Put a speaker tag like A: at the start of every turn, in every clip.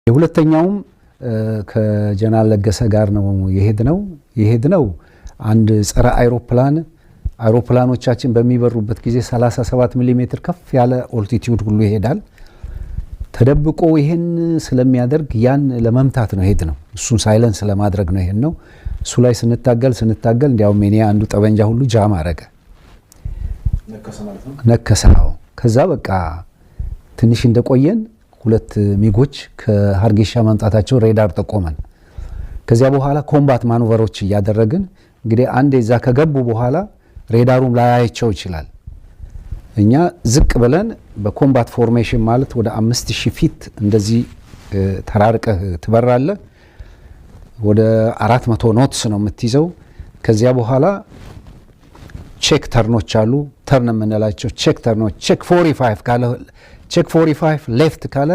A: የሁለተኛውም ከጀነራል ለገሰ ጋር ነው የሄድነው። የሄድነው አንድ ጸረ አይሮፕላን፣ አይሮፕላኖቻችን በሚበሩበት ጊዜ 37 ሚሊ ሜትር ከፍ ያለ altitude ሁሉ ይሄዳል። ተደብቆ ይሄን ስለሚያደርግ ያን ለመምታት ነው የሄድነው። እሱን silence ለማድረግ ነው የሄድነው። እሱ ላይ ስንታገል ስንታገል እንዲያውም የኔ አንዱ ጠበንጃ ሁሉ jam አረገ። ነከሰ። አዎ። ከዛ በቃ ትንሽ እንደቆየን ሁለት ሚጎች ከሀርጌሻ መምጣታቸው radar ጠቆመን። ከዚያ በኋላ combat maneuver ኦች እያደረግን፣ እንግዲህ አንዴ እዛ ከገቡ በኋላ radar ኡም ላያያቸው ይችላል። እኛ ዝቅ ብለን በ combat formation፣ ማለት ወደ 5000 feet እንደዚህ ተራርቀህ ትበራለህ። ወደ 400 knots ነው የምትይዘው። ከዚያ በኋላ check turn ኦች አሉ። Turn የምንላቸው check turn ኦች፣ check 45 ካለ፣ check 45 left ካለ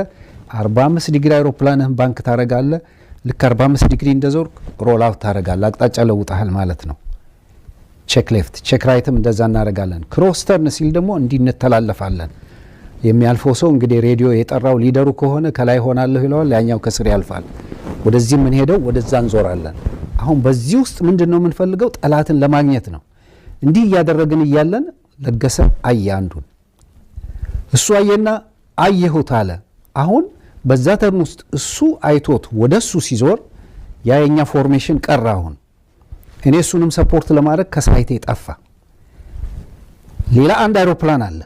A: 45 ዲግሪ አይሮፕላንህን ባንክ ታረጋለህ። ልክ 45 ዲግሪ እንደዞርክ roll out ታረጋለህ። አቅጣጫ ለውጠሃል ማለት ነው። Check left፣ check right ም እንደዛ እናደርጋለን። Cross turn ሲል ደግሞ እንዲህ እንተላለፋለን። የሚያልፈው ሰው እንግዲህ ሬዲዮ የጠራው leader ኡ ከሆነ ከላይ ሆናለሁ ይለዋል፣ ያኛው ከስር ያልፋል። ወደዚህ የምንሄደው ወደዛ እንዞራለን። አሁን በዚህ ውስጥ ምንድን ነው የምንፈልገው? ጠላትን ለማግኘት ነው። እንዲህ እያደረግን እያለን ለገሰ አየ አንዱን። እሱ አየና አየሁት አለ። አሁን በዛ turn ውስጥ እሱ አይቶት ወደ እሱ ሲዞር ያ የኛ formation ቀረ። አሁን እኔ እሱንም support ለማድረግ ከ sight ኤ ጠፋ። ሌላ አንድ አይሮፕላን አለ፣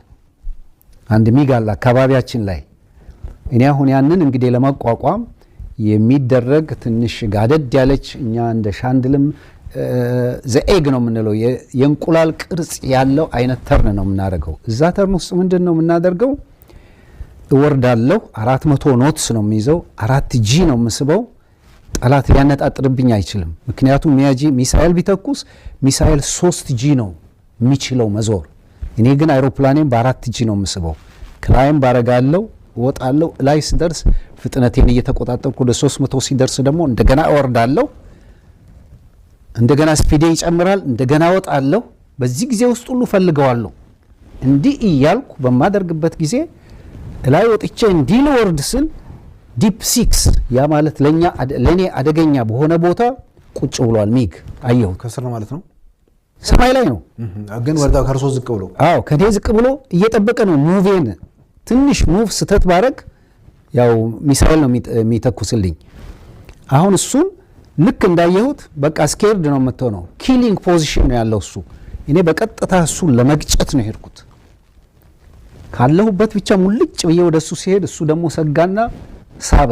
A: አንድ ሚግ አለ አካባቢያችን ላይ። እኔ አሁን ያንን እንግዲህ ለመቋቋም የሚደረግ ትንሽ ጋደድ ያለች፣ እኛ እንደ ሻንድልም the egg ነው የምንለው፣ የእንቁላል ቅርጽ ያለው አይነት turn ነው የምናደርገው። እዛ turn ውስጥ ምንድን ነው የምናደርገው? እወርዳለሁ። 400 knots ነው የሚይዘው። 4 G ነው የምስበው። ጠላት ሊያነጣጥርብኝ አይችልም። ምክንያቱም ሚያጂ ሚሳኤል ቢተኩስ ሚሳኤል 3 G ነው የሚችለው መዞር። እኔ ግን አይሮፕላኔን በ4 G ነው የምስበው። Climb ባረጋለው፣ እወጣለሁ። ላይ ስደርስ ፍጥነቴን እየተቆጣጠርኩ ወደ 300 ሲደርስ ደግሞ እንደገና እወርዳለሁ። እንደገና speed ኤ ይጨምራል። እንደገና እወጣለሁ። በዚህ ጊዜ ውስጥ ሁሉ ፈልገዋለሁ። እንዲህ እያልኩ በማደርግበት ጊዜ ላይ ወጥቼ እንዲህ ልወርድ ስል deep six፣ ያ ማለት ለኛ ለእኔ አደገኛ በሆነ ቦታ ቁጭ ብሏል። ሚግ አየሁት።
B: ከስር ነው ማለት ነው።
A: ሰማይ ላይ ነው።
B: ግን ወርዳ ከእርሶ ዝቅ ብሎ።
A: አዎ፣ ከኔ ዝቅ ብሎ እየጠበቀ ነው። Move ኤን ትንሽ move ስተት ባረግ ያው ሚሳኤል ነው የሚተኩስልኝ። አሁን እሱን ልክ እንዳየሁት በቃ scared ነው የምትሆነው። Killing position ነው ያለው እሱ። እኔ በቀጥታ እሱን ለመግጨት ነው የሄድኩት። ካለሁበት ብቻ ሙልጭ ብዬ ወደ እሱ ሲሄድ እሱ ደግሞ ሰጋና ሳበ።